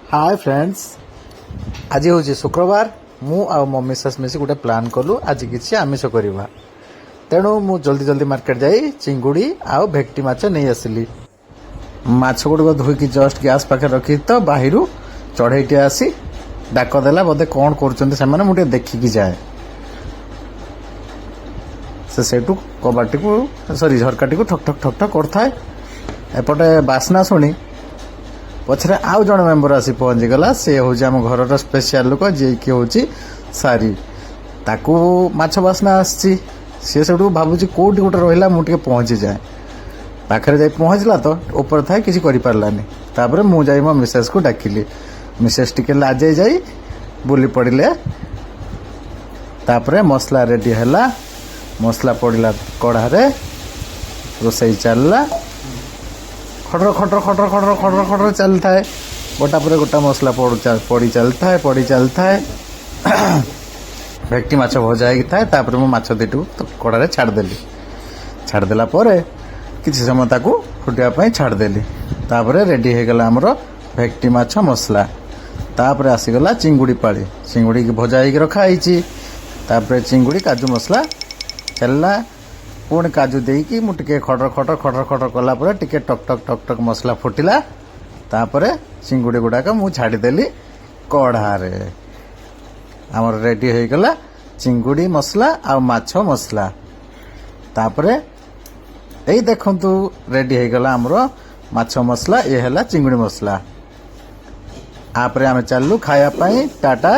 ହାଏ friends, ଆଜି ହେଉଛି ଶୁକ୍ରବାର। ମୁଁ ଆଉ ମୋ ମିସେସ୍ ମିଶି ଗୋଟେ ପ୍ଲାନ୍ କଲୁ, ଆଜି କିଛି ଆମିଷ କରିବା। ତେଣୁ ମୁଁ ଜଲ୍ଦି ଜଲ୍ଦି ମାର୍କେଟ ଯାଇ ଚିଙ୍ଗୁଡ଼ି ଆଉ ଭେକ୍ଟି ମାଛ ନେଇ ଆସିଲି। ମାଛ ଗୁଡ଼ିକ ଧୋଇକି ଜଷ୍ଟ ଗ୍ୟାସ୍ ପାଖରେ ରଖି ତ ବାହିରୁ ଚଢ଼େଇଟିଏ ଆସି ଡାକ ଦେଲା, ବୋଧେ କ'ଣ କରୁଛନ୍ତି ସେମାନେ, ମୁଁ ଟିକେ ଦେଖିକି ଯାଏ। ସେ ସେଇଠୁ କବାଟଟିକୁ, ସରି, ଝରକାଟିକୁ ଠକ୍ ଠକ୍ ଠକ୍ ଠକ୍ କରୁଥାଏ। ଏପଟେ ବାସ୍ନା ଶୁଣି ପଛରେ ଆଉ ଜଣେ ମେମ୍ବର ଆସି ପହଞ୍ଚିଗଲା। ସେ ହେଉଛି ଆମ ଘରର ସ୍ପେଶିଆଲ ଲୋକ, ଯିଏକି ହେଉଛି ସାରି। ତାକୁ ମାଛ ବାସ୍ନା ଆସିଛି। ସିଏ ସେଠୁ ଭାବୁଛି, କେଉଁଠି ଗୋଟେ ରହିଲା, ମୁଁ ଟିକେ ପହଞ୍ଚିଯାଏ। ପାଖରେ ଯାଇ ପହଞ୍ଚିଲା ତ ଉପରେ ଥାଏ, କିଛି କରିପାରିଲାନି। ତାପରେ ମୁଁ ଯାଇ ମୋ ମିସେସ୍କୁ ଡାକିଲି। ମିସେସ୍ ଟିକେ ଲାଜେଇ ଯାଇ ବୁଲି ପଡ଼ିଲେ। ତାପରେ ମସଲା ରେଡ଼ି ହେଲା। ମସଲା ପଡ଼ିଲା କଢ଼ାରେ, ରୋଷେଇ ଚାଲିଲା। ଖଡ଼ର ଖଡ଼ର ଖଡ଼ର ଖଡ଼ର ଖଡ଼ର ଖଡ଼ର ଚାଲିଥାଏ। ଗୋଟା ପରେ ଗୋଟା ମସଲା ପଡ଼ି ଚାଲିଥାଏ, ପଡ଼ି ଚାଲିଥାଏ। ଭେକ୍ଟି ମାଛ ଭଜା ହେଇକି ଥାଏ। ତାପରେ ମୁଁ ମାଛ ଦୁଇଟିକୁ କଢ଼ାରେ ଛାଡ଼ିଦେଲି। ଛାଡ଼ିଦେଲା ପରେ କିଛି ସମୟ ତାକୁ ଫୁଟିବା ପାଇଁ ଛାଡ଼ିଦେଲି। ତାପରେ ରେଡ଼ି ହେଇଗଲା ଆମର ଭେକ୍ଟି ମାଛ ମସଲା। ତାପରେ ଆସିଗଲା ଚିଙ୍ଗୁଡ଼ି ପାଳି। ଚିଙ୍ଗୁଡ଼ିକି ଭଜା ହେଇକି ରଖା ହେଇଛି। ତାପରେ ଚିଙ୍ଗୁଡ଼ି କାଜୁ ମସଲା ଚାଲିଲା। ପୁଣି କାଜୁ ଦେଇକି ମୁଁ ଟିକେ ଖଡ଼ର ଖଡ଼ର ଖଡ଼ର ଖଡ଼ର କଲା ପରେ ଟିକେ ଟକ୍ ଟକ୍ ଟକ୍ ଟକ୍ ମସଲା ଫୁଟିଲା। ତାପରେ ଚିଙ୍ଗୁଡ଼ି ଗୁଡ଼ାକ ମୁଁ ଛାଡ଼ିଦେଲି କଢ଼ାରେ। ଆମର ରେଡ଼ି ହେଇଗଲା ଚିଙ୍ଗୁଡ଼ି ମସଲା ଆଉ ମାଛ ମସଲା। ତାପରେ ଏଇ ଦେଖନ୍ତୁ, ରେଡ଼ି ହେଇଗଲା ଆମର ମାଛ ମସଲା, ଇଏ ହେଲା ଚିଙ୍ଗୁଡ଼ି ମସଲା। ତାପରେ ଆମେ ଚାଲିଲୁ ଖାଇବା ପାଇଁ। ଟାଟା।